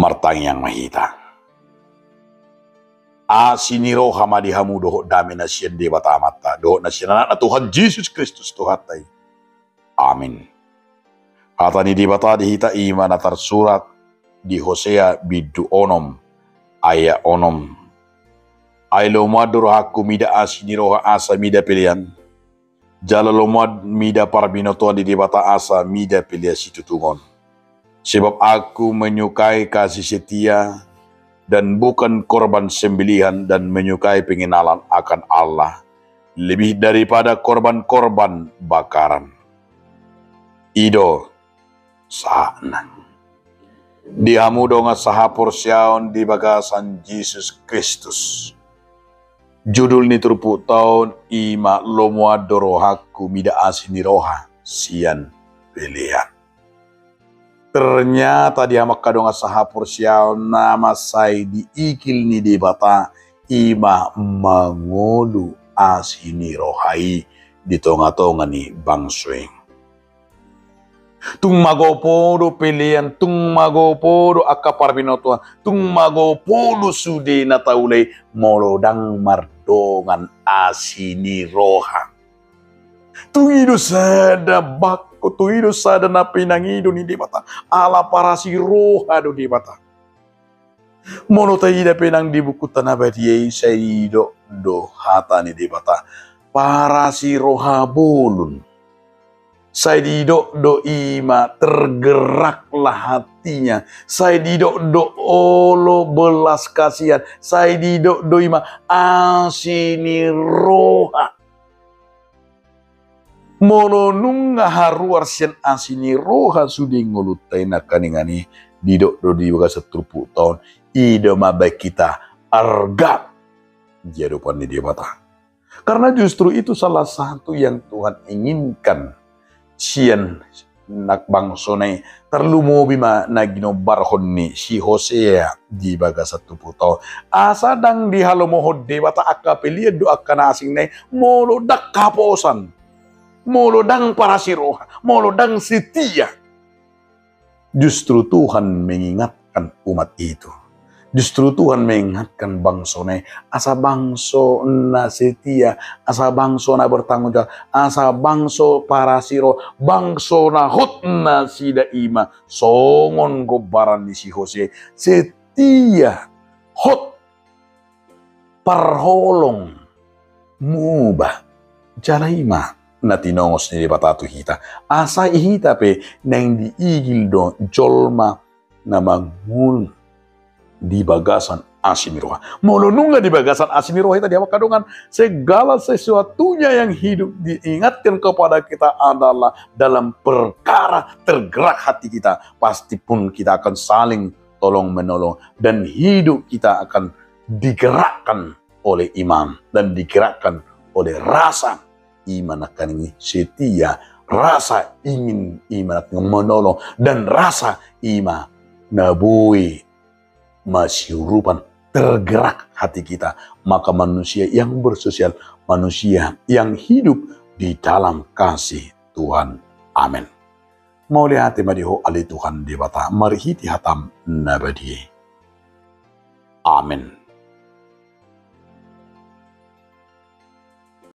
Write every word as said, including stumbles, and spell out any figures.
Martangiang ma hita. Asi ni roha ma di hamu dohot dame na sian Debata Amanta dohot na sian Anakna Tuhan Jesus Kristus Tuhanta i. Amin. Hata ni Debata di hita i ma na tarsurat di Hosea bindu onom ayat onom. Ai lomoan do rohangku mida asi ni roha asa mida pelean. Jala lomoan mida parbinotoan di Debata asa mida pelean situtungon. Sebab Aku menyukai kasih setia dan bukan korban sembelihan dan menyukai pengenalan akan Allah lebih daripada korban-korban bakaran. I do sahatna. Di hamu dongan sahaporseaon di bagasan Jesus Kristus. Judul ni turpukta on i ma lomoan do rohangku mida asi ni roha sian pelean. Ternyata di hamu angka dongan sahaporseaon na mansai diigil ni Debata i ma mangolu asi ni roha i di tonga-tonga ni bangso i. Tung magopo do pelean, tung magopo do angka parbinotoan, tung magopo do sude na taula i molo ndang mardongan asi ni roha. Tung i do sada bangko, tung i do sada na pinangido ni Debata, ala parasi roha do Debata. Molo taida pe nang di bukunta na badia i, sai didok do hata ni Debata parasi roha bolon. Sai didok do i ma tergeraklah hatinya. Sai didok do olo belas kasihan. Sai didok do i ma asi ni roha. Molo nunga haruar sian asi ni roha sude ngolunta i nangkaningan i, didok do di bagasan turpukta on, i do mambahen hita arga di adopan ni Debata. Karena justru itu salah satu yang Tuhan inginkan sian na bangso na i, tarlumobi ma na ginombarhon ni si Hosea di bagasan turpukta on. Asa ndang dihalomohon Debata angka pelean dohot angka na asing na i, molo ndang haposan, molo ndang parasi roha, molo ndang setia. Justru Tuhan mengingatkan umat itu. Justru Tuhan mengingatkan bangso na i, asa bangso na setia, asa bangso na bertanggung jawab, asa bangso parasi roha, bangso na hot nasida i ma songon gombaran ni si Hosea, setia, hot, parholong, mubah. Jala i ma na tinongos ni Debata tu hita. Asa hita pe naeng diigil do jolma na mangolu di bagasan asi ni roha. Molo nunga di bagasan asi ni roha hita di hamu angka dongan, segala sesuatunya yang hidup diingatkan kepada kita adalah dalam perkara tergerak hati kita. Pasti pun kita akan saling tolong menolong dan hidup kita akan digerakkan oleh iman dan digerakkan oleh rasa i ma nangkaning i setia, rasa ingin i ma nangkaning i menolong, dan rasa i ma na boi masiurupan, tergerak hati kita. Maka manusia yang bersosial, manusia yang hidup di dalam kasih Tuhan. Amen. Mauliate ma di Ho ale Tuhan Debata, marhite hataM na badia i. Amen.